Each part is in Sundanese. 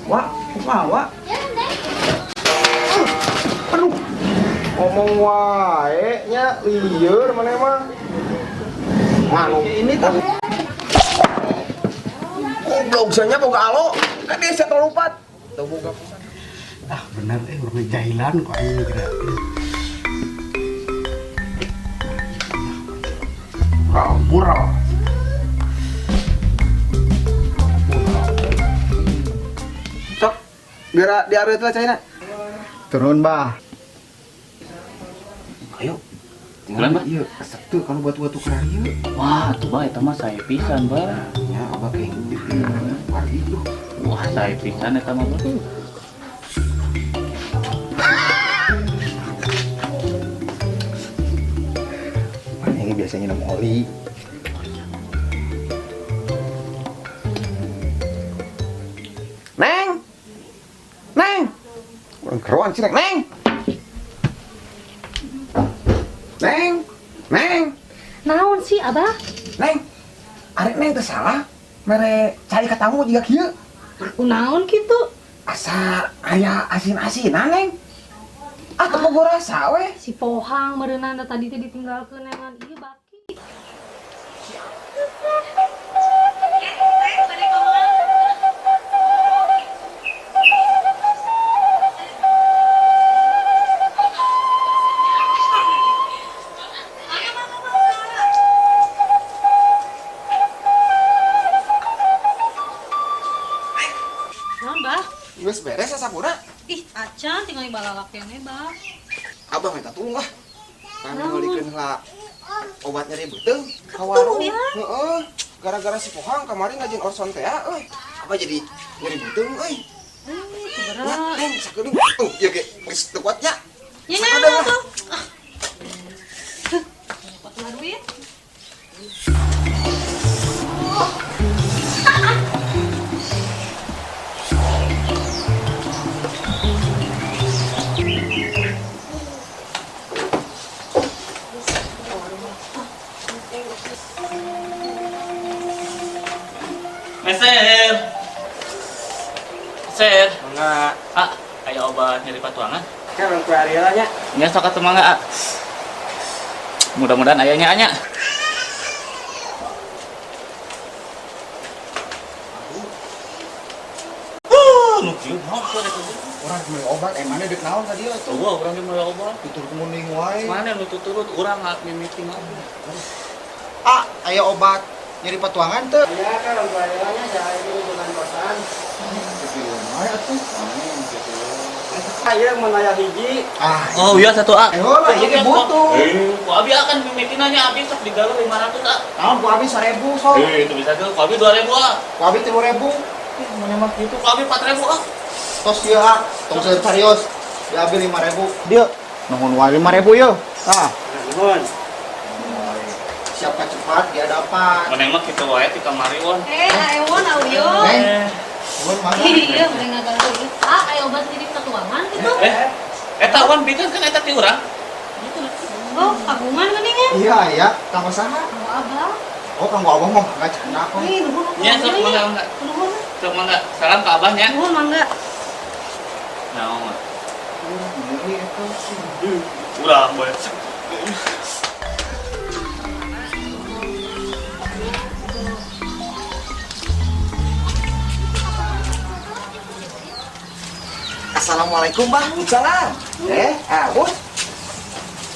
Wah, kumaha, Wak? Aduh. Ngomong wae nya lieur maneh mah. Manu Ini tuh. Goblok sia boga alo. Kan dia sia lupat. Teu boga pisan. Ah, bener urang jahilan kok aing kira. Murah, murah. Sok, geura diareut lah caina. Turun, Bah. Ayo. Tinggalan, Bah. Iya, resep tuh kalau buat-buat tukeran ieu. Wah, tuh bah eta mah sae pisan, Bah. Ya, abah kayak gitu. Wargi tuh. Wah, sae pisan eta mah, Bah. Mana ini biasanya nemu oli. Neng! Neng! Orang keroan sih, Neng. Neng! Neng! Neng! Naon sih, Abah? Neng! Arek Neng teu salah. Mere cai ka tamu jiga kieu. Aku naon kitu? Asa aya asin-asinan, Neng. Ah, teu bogo rasa we. Si Pohang meureunana tadi teh ditinggalkeun neangan ieu baki. Naon, Bah? Geus beres sasapuna. Ih, acan tinggal balalak keneh, Bah. Abah minta tulung lah. Kan Naon? meulikeun heula obat nyeri beuteung ka Ketulung warung. ya? Heeh. Gara-gara si Pohang kemarin ngajin orson teh euy. Abah jadi nyeri beuteung euy. Berat. Ya, Neng, sakedeung. Ieu ge geus teu kuat nya. Ya, Sakedeung ya, lah. tuh. Ah. Huh, kuat lah duit. Meser. Meser. Mangga. Ah, aya obat nyeri patuangan. Kan ku ari heula nya. Nya sok atuh mangga, ah. Mudah-mudahan aya nya nya. Nu kieu naon tuh eta teh? Urang meuli obat, mana deuk naon ka dieu atuh? Eueuh, urang ge meuli obat. Tutur kuning wae. Mana nu tuturut urang mimiti mah. Ah, aya obat nyeri patuangan teu? Ya kan orang tua nya saya ini bukan kosan. Wae atuh. Ayo mun aya hiji. Ah, Oh iya satu A. eh lah, ieu ge butuh. Ku abi akan mimitina nya abi sok digaluh 500 A. Naon ku abi 1000 sok. Eh, itu bisa tuh. Ku abi 2000 A. Ku abi 3000. Ih, mana mah kitu ku abi 4000 A. Tos ieu ah, tong serius. Di abi 5000. Dieu, nuhun wae 5000 yeuh. Tah, Nuhun. siapa cepat dia dapat. Mana mah kitu wae ti kamari won. Aewon audio. Neng, nuhun mangga. Iya, boleh ngaganggu. Ah, ayo obat nyeri patuangan gitu. Eta wan bikin kan eta ti urang. Oh, kagungan geuningan. Iya, iya, kanggo saha? Kanggo Abah. Oh, kanggo abah mah mangga canda kok. Ih, nuhun. Nya sok mangga mangga. Nuhun. Sok mangga. Salam ka abah nya. Nuhun mangga. Naon? Nyeri eta. Urang bae. Assalamualaikum, Bah. Salam. Bos.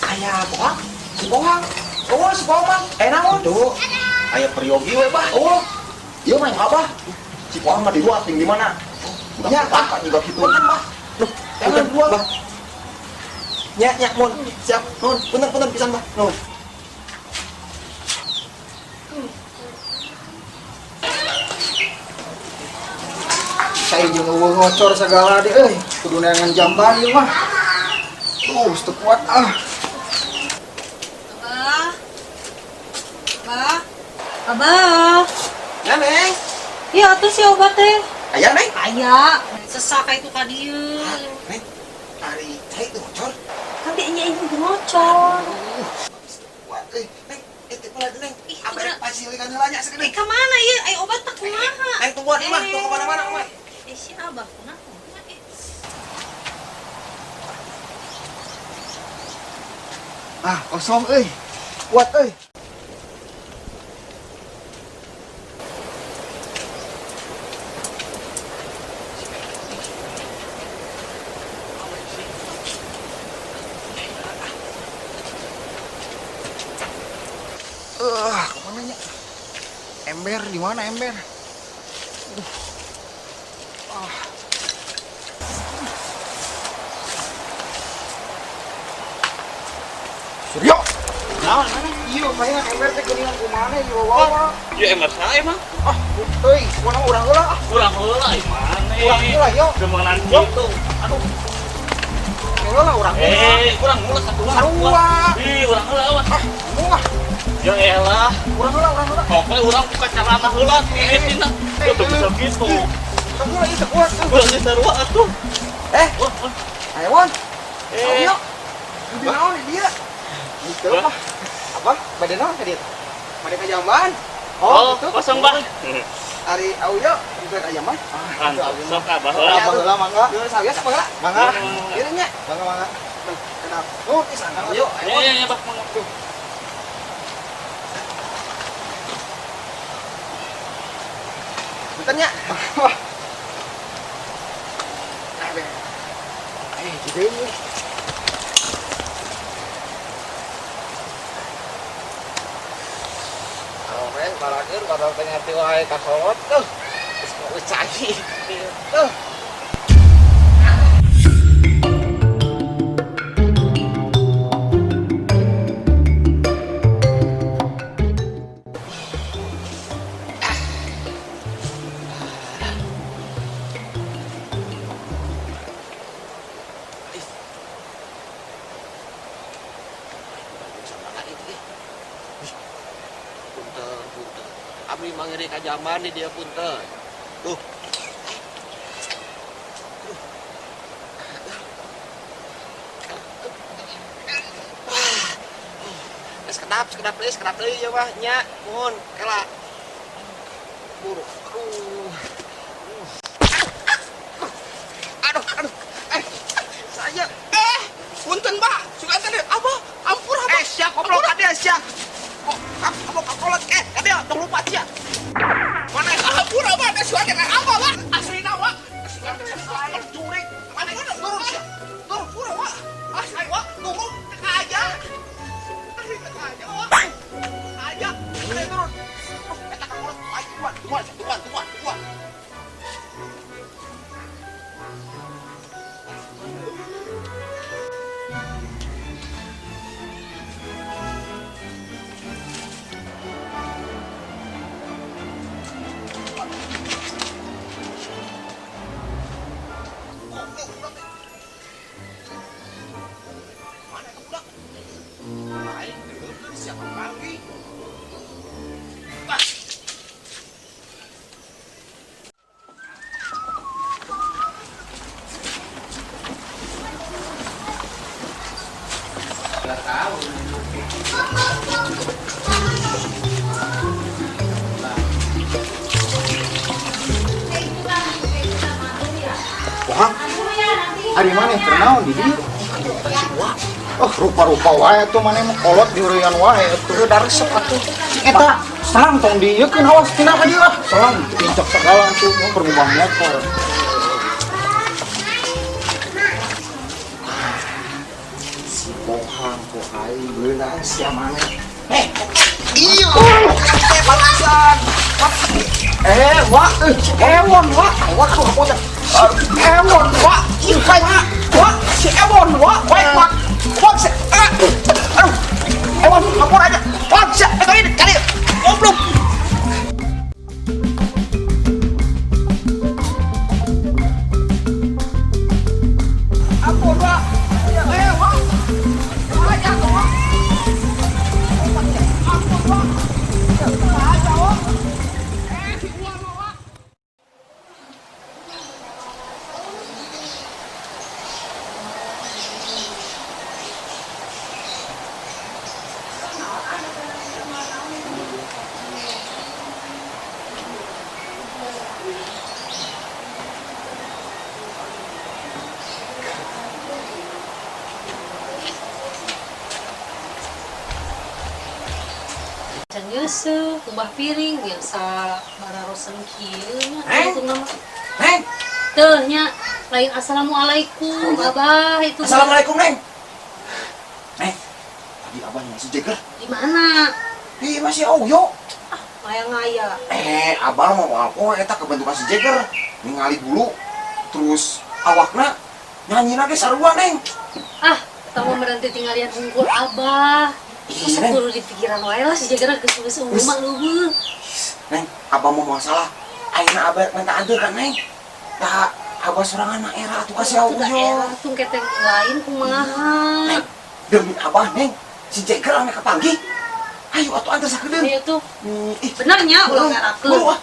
Aya Pohang, si Pohang. Oh, si Pohang mah. Naon? Tuh. Aya peryogi we, Bah. Oh. Ieu mah Abah. Si Pohang mah di luar ting di mana? Ya, ah, juga kitu kan, Bah. Loh, jangan dua, Bah. Nya, nya, mun. Siap, nun. Punten, punten pisan, Bah. Nun. Saya jeung eueuh ngocor segala deh euy. Kudu neangan jamban ieu mah. Tuh, teu kuat ah. Abah. Abah. Abah. Ya, Neng. Iya, atuh si obat teh. Aya, Neng. Aya. Sesak itu ka dieu. Neng, ari cai teu ngocor. Tapi nya ini ngocor. Kuat euy. Neng, itu pula Neng. Ih, Abah rek pasilikan heula nya sakedeung. Ka mana ieu? Aya obat teh kumaha? Neng tungguan ieu mah, tong ka mana-mana, mah. Eh, si Abah kunaon nya eh. Ah, kosong euy. Kuat euy. Eh, kemana nya? Ember di mana ember? Ah. Suryo. Naon mana? Iya, palingan ember teh geuningan kumaha ieu wawa. Ya ember saha emang? Ah, euy, kumaha urang heula ah. Kurang heula ieu mana? Urang heula yo. Demengan kitu. Aduh. Heula urang heula. Eh, kurang heula satu Sarua. Ih, urang heula awas. Ah, moal. Ya elah. Urang heula, urang heula. Pokoknya urang buka celana heula mimitina. Tuh bisa gitu. Urang heula ieu teu kuat. Euy. Urang geus sarua atuh. Eh, Wah, wah. ayo Won. Eh, Ayo. Di naon dia? Gitu mah. Apa? Bade naon ka dieu? Bade ka jamban. Oh, gitu. kosong bah. Ari Auyo itu ka jamban. Ah, Mantap, sok abah Heula, heula. abah heula mangga. Geus sawios apa heula? Mangga. Ieu nya. Mangga mangga. Kenapa? Oh, pisan. Auyo, ayo. Ya, ya, ya, bah, mangga. Punten nya. Wah. Eh, jadi ini. Aromen barakeun batal teh ngerti wae ka kolot tuh. Geus geus cai. Tuh. Punten, punten. Abdi mangiri ka jamban di dia punten. Tuh. Wah. Sekedap, sekedap deui, sekedap deui ya mah nya. Mohon kela. Buruk. Aduh. Aduh, aduh. Eh, saya eh punten, Pak. Suka teh apa? Ampun, apa? Eh, sia goblok ka dia sia. Kok kamu kakolot eh ka dia tong lupa sia. Mana ampun apa ada suara dengan apa, Pak? Aslina, Pak. Jurik. Mana turun sia. Turun pura, Pak. Ah, saya, Pak, turun teka aja. Asli teka aja, Pak. Teka aja. Ayo turun. Eta kakolot baik, tuan, tuan, tuan, tuan, tuan. Mana itu budak? Aing geuleuh siapa lagi? Ah. Wah. Ari maneh keur naon di dieu? Oh, rupa-rupa wae atuh maneh mah kolot diureuyan wae atuh. Da resep atuh. Eta selang tong diieukeun awas tina ka dieu ah. Selang pincak segala atuh mau berubah motor. Si bohang ku aing beunang sia maneh. Eh, iya. Eh, balasan. Eh, wah, eh, ewon, wah, wah, kau apa Ewon, wah, si wah, si Ewon, wah, wah, wah, wah, si, ah, aduh, Ewon, lapor aja, wah, si, eh, ini, kali, goblok. Ampun, Pak. Eh, Pak. Aja, Pak. Ampun, Pak. Aja, Pak. Eh, si Uwan, Pak. Geuseuh, ubah piring biasa bararosen kieu nya. Neng. Itu nama. Neng. Teuh nya lain assalamualaikum Abah itu. Assalamualaikum, Neng. Neng. Tadi Abah masih Jeger. Di mana? Di masih Oyo. Ngaya ngaya. Eh, Abah mau apa eta kebentukan si Jeger. Ningali bulu terus awakna nyanyi ge sarua, Neng. Ah, kamu berhenti tinggalian unggul Abah. Ih, Masa Neng. kudu di pikiran wae lah si Jeger geus geus unggul mah leuweuh. Neng, Abah mau masalah. Ayeuna Abah minta anteur kan, Neng. Da Abah sorangan mah era atuh kasih Itu da Oyo. era tuh keteng lain kumaha. Neng, demi Abah, Neng, si Jeger ame kapanggih. Ayo atuh anteur sakedeung. Ayo tuh, Ih, benernya ulah buru, ngerakeun. buru, ah.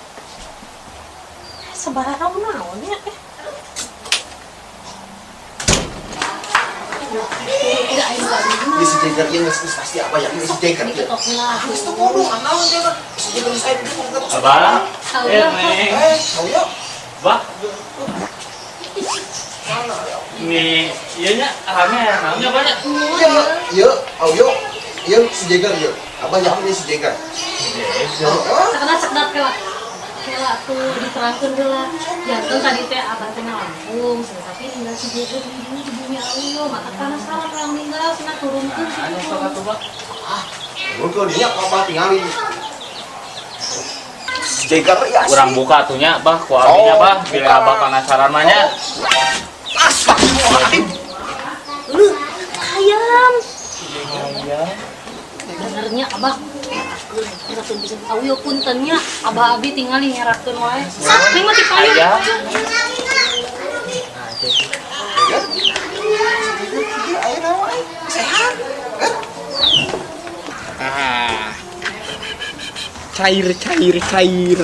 Sabaraha naon nya eh. Tidak ayo Ini si Jeger ieu geus geus pasti Abah yakin si Jeger ieu. Diketok lah. Geus teu kudu naon Jeger. Si Jeger geus aya di ditu ketok. Abah. Tahu Eh, ya. Neng. Eh, Oyo. Bah. Mana ya? Nih, iya nya rame naonnya banyak. Iya, iya, Oyo. Iya si Jeger ieu. Abah yakin ieu si Jeger. Heeh. Sakana cekdap kela. Kela tuh diterangkeun heula. Janten tadi teh abah teh ngalampung, cenah, tapi ninggal si Jeger di bumi di bumi Auyo, mata penasaran yang ninggal cenah turunkeun si Anu Jeger. sok atuh, Bah. Turunkeun nya ku Abah tingali. Si Jeger ya. Urang buka atuh nya, Bah, ku abinya, Oh, Bah. Bila buka. Abah penasaran mah nya. Astagfirullahaladzim. Lu hayam. Benernya abah ngerakeun bisa Auyo puntennya abah abi tingali ngerakeun wae. Neng mah ti payun. Ayam. Jeger. Si Jeger aya naon euy? Sehat. Eh? Ah. Cair, cair, cair.